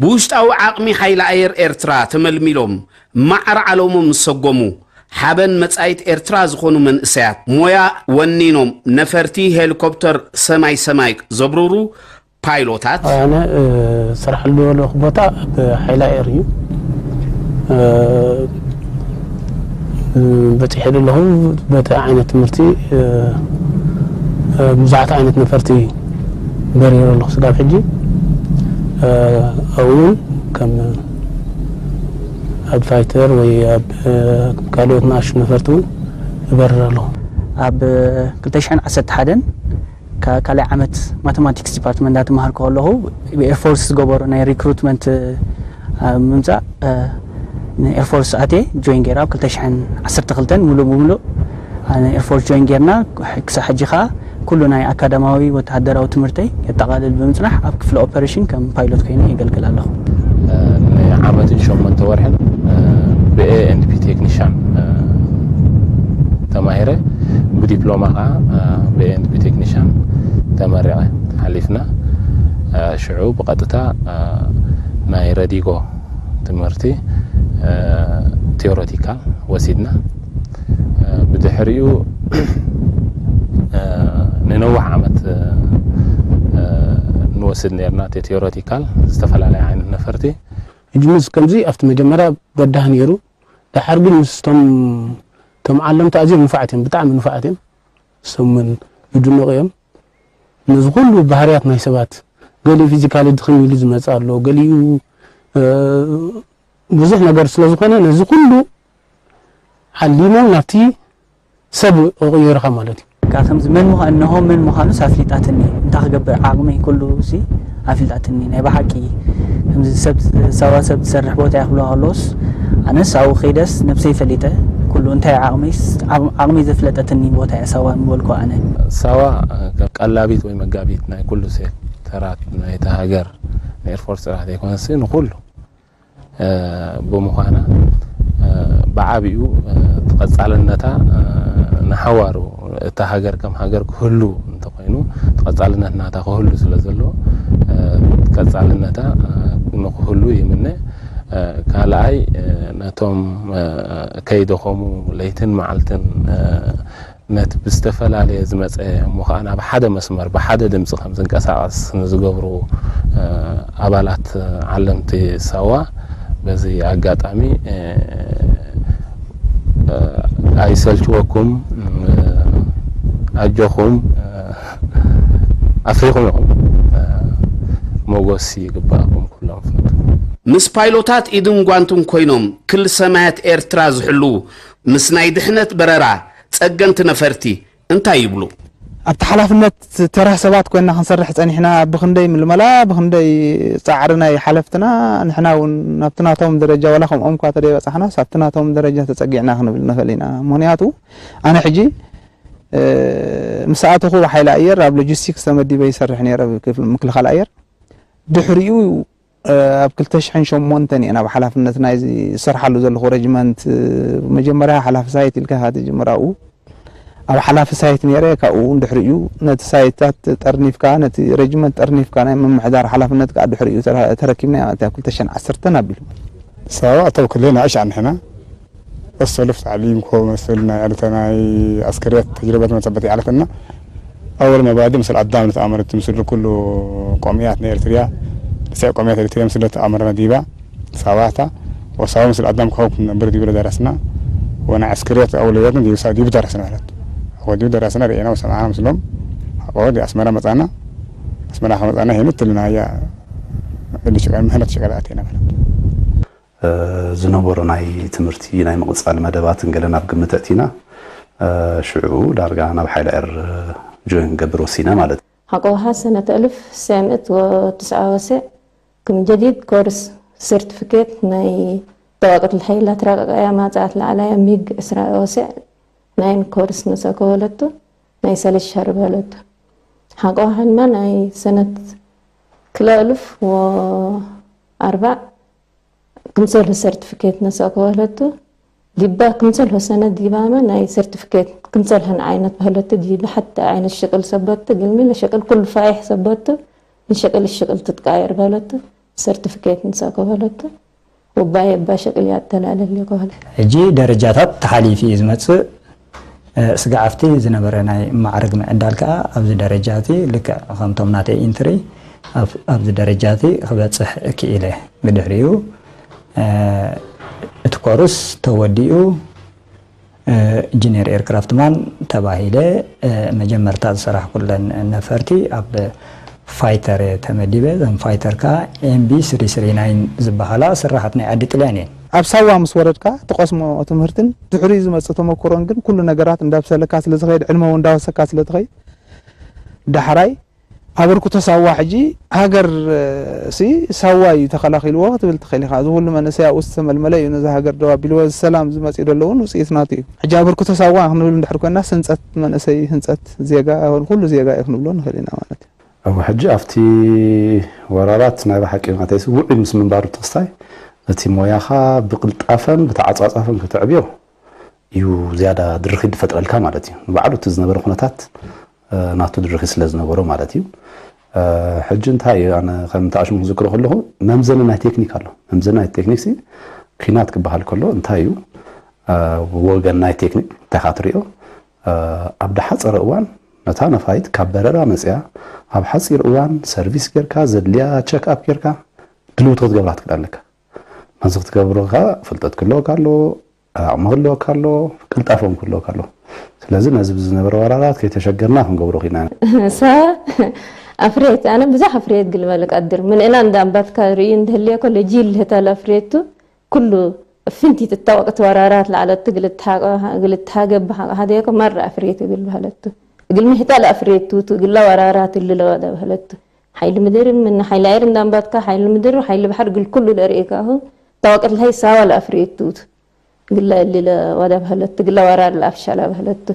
ብውሽጣዊ ዓቕሚ ሓይሊ ኣየር ኤርትራ ተመልሚሎም ማዕረ ዓለሞም ዝሰጎሙ ሓበን መጻኢት ኤርትራ ዝኾኑ መንእሰያት ሞያ ወኒኖም ነፈርቲ ሄሊኮፕተር ሰማይ ሰማይ ዘብርሩ ፓይሎታት ኣነ ስራሕ ኣለኹ ቦታ ኣብ ሓይሊ ኣየር እዩ። በፂሐ ዘለኹ በቲ ዓይነት ትምህርቲ ብዙሓት ዓይነት ነፈርቲ በሪረ ኣለኹ ስጋብ ሕጂ። ኣብኡ እውን ከም ኣብ ፋይተር ወይ ኣብ ካልኦት ንኣሽቱ ነፈርቲ እውን እበርር ኣለኹ። ኣብ ክልተ ሽሕን ዓሰርተ ሓደን ካልኣይ ዓመት ማተማቲክስ ዲፓርትመንት እንዳተማሃርኩ ከለኹ ብኤርፎርስ ዝገበሩ ናይ ሪክሩትመንት ምምፃእ ንኤርፎርስ ኣትየ ጆይን ገይረ ኣብ ክልተ ሽሕን ዓሰርተ ክልተን ሙሉእ ብሙሉእ ንኤርፎርስ ጆይን ጌርና ክሳብ ሕጂ ከዓ ኩሉ ናይ ኣካዳማዊ ወተሃደራዊ ትምህርተይ የጠቓልል ብምፅናሕ ኣብ ክፍሊ ኦፐሬሽን ከም ፓይሎት ኮይነ የገልግል ኣለኹ። ንዓመትን ሸሞንተ ወርሕን ብኤ ኤንድ ፒ ቴክኒሻን ተማሂረ ብዲፕሎማ ከዓ ብኤ ኤንድ ፒ ቴክኒሻን ተመሪቐ ሓሊፍና። ሽዑ ብቐጥታ ናይ ረዲጎ ትምህርቲ ቴዎሬቲካል ወሲድና። ብድሕሪኡ ንነዊሕ ዓመት ንወስድ ነርና እቲ ቴዎሬቲካል ዝተፈላለየ ዓይነት ነፈርቲ። ሕጂ ምስ ከምዚ ኣብቲ መጀመርያ በዳህ ነይሩ። ደሓር ግን ምስቶም ቶም ዓለምቲ ኣዝዮም ንፉዓት እዮም፣ ብጣዕሚ ንፉዓት እዮም። እሶም እውን ዝድነቑ እዮም። ነዚ ኩሉ ባህርያት ናይ ሰባት ገሊኡ ፊዚካሊ ድኽም ኢሉ ዝመጽእ ኣሎ፣ ገሊኡ ብዙሕ ነገር ስለ ዝኾነ ነዚ ኩሉ ዓሊሞም ናብቲ ሰብ ይቕይርኻ ማለት እዩ። ካብ ከምዚ መን ምዃ እንሆ መን ምዃኑስ ኣፍሊጣትኒ እንታይ ክገብር ዓቕመይ ኩሉ ሲ ኣፍሊጣትኒ ናይ ብሓቂ ከምዚ ሰብ ሳዋ ሰብ ዝሰርሕ ቦታ እያ ክብሎ ከለውስ ኣነስ ኣብኡ ከይደስ ነብሰይ ፈሊጠ ኩሉ እንታይ ዓቕመይስ ዓቕመይ ዘፍለጠትኒ ቦታ እያ ሳዋ ምበልኩ ኣነ። ሳዋ ከም ቀላቢት ወይ መጋቢት ናይ ኩሉ ሴክተራት ናይታ ሃገር ንኤርፎርስ ጥራሕ ዘይኮነስ ንኩሉ ብምዃና ብዓቢኡ ቀጻልነታ ንሓዋሩ እታ ሃገር ከም ሃገር ክህሉ እንተኮይኑ ቀጻልነት ናታ ክህሉ ስለ ዘለዎ ቀጻልነታ ንክህሉ ይምነ። ካልኣይ ነቶም ከይደኸሙ ለይትን መዓልትን ነቲ ብዝተፈላለየ ዝመፀ እሞ ከዓ ናብ ሓደ መስመር ብሓደ ድምፂ ከም ዝንቀሳቐስ ንዝገብሩ ኣባላት ዓለምቲ ሳዋ በዚ ኣጋጣሚ ኣይሰልችወኩም፣ ኣጆኹም፣ ኣፍሪኹም ኢኹም። ሞጎስ ይግባእኩም ኩሎም ፍቱ። ምስ ፓይሎታት ኢድን ጓንትን ኮይኖም ክሊ ሰማያት ኤርትራ ዝሕልዉ ምስ ናይ ድሕነት በረራ ጸገንቲ ነፈርቲ እንታይ ይብሉ? ኣብቲ ሓላፍነት ተራ ሰባት ኮይና ክንሰርሕ ጸኒሕና ብኽንደይ ምልመላ ብኽንደይ ጻዕሪ ናይ ሓለፍትና ንሕና እውን ናብቲ ናቶም ደረጃ ዋላ ከምኦም እኳ ተደይበጻሕናስ ኣብቲ ናቶም ደረጃ ተጸጊዕና ክንብል ንኽእል ኢና። ምኽንያቱ ኣነ ሕጂ ምስ ኣተኹ ሓይሊ ኣየር ኣብ ሎጂስቲክስ ተመዲበ ይሰርሕ ነይረ ምክልኻል ኣየር ድሕሪኡ ኣብ ክልተ ሽሕን ሸሞንተን እየ ናብ ሓላፍነት ናይ ዝሰርሓሉ ዘለኹ ረጅመንት መጀመርያ ሓላፊ ሳይት ኢልካ ኢኻ ትጅምር ኣብኡ ኣብ ሓላፊ ሳይት ነይረ ካብኡ እውን ድሕሪኡ ነቲ ሳይታት ጠርኒፍካ ነቲ ረጅመንት ጠርኒፍካ ናይ ምምሕዳር ሓላፍነት ከዓ ድሕሪኡ ተረኪብና እያ እቲያ ክልተ ሽሕን ዓሰርተን ኣቢሉ ሰባ ኣተው ክልል ንኣሽ ኣንሕና السلف تعليم كو مثل ناي عرفت ناي عسكريات تجربة ما تبتي عرفنا أول مبادئ مثل أدام نتأمر تمثل كل قوميات نيرتريا تسع قوميات إريتريا مثل تأمرنا ديبا سواتا وسوا مثل أدام كو كنا بردي بلا درسنا ونا عسكريات أولوياتنا ديبا ديبا درسنا عرفت هو ديبا درسنا رأينا وسمعنا مثلهم هو دي أسمرا متانا أسمرا خمتانا هنا تلنا يا اللي شغال محنة شغال أتينا عرفت ዝነበሩ ናይ ትምህርቲ ናይ ምቕጻል መደባትን ገለን ኣብ ግምት ኣእቲና ሽዑ ዳርጋ ናብ ሓይሊ ኣየር ጆይን ክገብር ወሲነ ማለት እዩ። ሓቆ ሃሰነ ተእልፍ ሰምእት ወትስዓ ወስዕ ክም ጀዲድ ኮርስ ሰርቲፊኬት ናይ ተዋቅት ልሐይላት ራቀቃያ ማጻት ለዓላያ ሚግ እስራ ወስዕ ናይን ኮርስ መሰከ ወለቱ ናይ ሰለሽ ሸር በለቱ ሓቆ ሃንማ ናይ ሰነት ክለ እልፍ ወኣርባዕ ክምሰልሁ ሰርቲፊኬት ነሰእከ ወህለቱ ዲባ ክምሰልሁ ሰነ ዲባመ ናይ ሰርቲፊኬት ክምሰልሀን ዓይነት በህለቱ ዲቢ ሐተ ዓይነት ሽቅል ሰበቱ ግልሚ ለሽቅል ኩሉ ፋይሕ ሰበቱ ንሽቅል ሽቅል ትትቃየር በህለቱ ሰርቲፊኬት ንሳ ከበለቱ ወባይ እባ ሸቅል ያተናለል ይኮለ ሕጂ ደረጃታት ተሓሊፉ እዩ ዝመፅእ። ስጋዓፍቲ ዝነበረ ናይ ማዕርግ ምዕዳል ከዓ ኣብዚ ደረጃ እቲ ልክዕ ከምቶም ናተይ ኢንትሪ ኣብዚ ደረጃ እቲ ክበፅሕ ክኢለ። ብድሕሪኡ እቲ ኮርስ ተወዲኡ ኢንጂነር ኤርክራፍትማን ተባሂለ። መጀመርታ ዝሰራሕኩለን ነፈርቲ ኣብ ፋይተር ተመዲበ። ዘን ፋይተር ከዓ ኤምቢ ስሪ ስሪ ናይን ዝበሃላ ስራሓት ናይ ዓዲ ጥልያን እየን። ኣብ ሳዋ ምስ ወረድካ ትቐስሞ ትምህርትን ድሕሪኡ ዝመፅእ ተመክሮን ግን ኩሉ ነገራት እንዳብሰለካ ስለዝኸይድ ዕድመ እውን እንዳወሰካ ስለትኸይድ ዳሕራይ ኣበርክቶ ሳዋ ሕጂ ሃገር ሲ ሳዋ እዩ ተኸላኺልዎ ክትብል ትኽእል ኢኻ። እዚ ኩሉ መንእሰይ ኣብኡ ዝተመልመለ እዩ ነዚ ሃገር ደው ኣቢልዎ። እዚ ሰላም ዝመፅእ ዘሎ እውን ውፅኢት ናቱ እዩ። ሕጂ ኣበርክቶ ሳዋ ክንብል እንድሕር ኮይና ህንፀት መንእሰይ፣ ህንፀት ዜጋ፣ ኩሉ ዜጋ እዩ ክንብሎ ንኽእል ኢና ማለት እዩ። እሞ ሕጂ ኣብቲ ወራራት ናይ ብሓቂ ማለተይሲ ውዑይ ምስ ምንባሩ ተኽስታይ እቲ ሞያኻ ብቕልጣፈን ብተዓፃፃፈን ከተዕብዮ እዩ ዝያዳ ድርኺት ዝፈጥረልካ ማለት እዩ። ንባዕሉ እቲ ዝነበረ ኩነታት ናቱ ድርኺት ስለ ዝነበሮ ማለት እዩ። ሕጂ እንታይ እዩ ኣነ ከም ተኣሽሙ ክዝክሮ ከለኹ መምዘኒ ናይ ቴክኒክ ኣሎ። መምዘኒ ናይ ቴክኒክ ሲ ኲናት ክበሃል ከሎ እንታይ እዩ ወገን ናይ ቴክኒክ እንታይ ኢኻ ትሪኦ? ኣብ ድሓፀረ እዋን ነታ ነፋሪት ካብ በረራ መፅያ ኣብ ሓፂር እዋን ሰርቪስ ጌርካ ዘድልያ ቸክ ኣፕ ጌርካ ድልውቲ ክትገብራ ትክእል ኣለካ። ነዚ ክትገብሮ ከዓ ፍልጠት ክህልወካ ኣለዎ፣ ዓቕሚ ክህልወካ ኣለዎ፣ ቅልጣፈ እውን ክህልወካ ኣለዎ። ስለዚ ነዚ ብዝነበረ ወራራት ከይተሸገርና ክንገብሮ ክኢልና ኢና። ሳ ኣፍሬት ኣነ ብዙሕ ኣፍሬት ግልበል ቀድር ምልእና እንዳ ኣንባትካ ርእዩ እንድህልየ ኮለጂ ይልህተል ኣፍሬቱ ኩሉ እፍንቲ ትታወቅ ትወራራት ለዓለቱ ግልትሃገብ ብሓቅ ሃደየኮ ማራ ኣፍሬቱ ግል በህለቱ እግል ምሕታል ኣፍሬቱ ትግላ ወራራት እልለወ ደበህለቱ ሓይሊ ምድር ምን ሓይሊ ኣየር እንዳንባትካ ሓይሊ ምድር ሓይሊ ባሕር ግል ኩሉ ለርእካሁ ታወቀት ለሀይ ሳዋ ለኣፍሬቱ ግላ እልለ ወዳ በህለቱ ግላ ወራር ለኣፍሻላ በህለቱ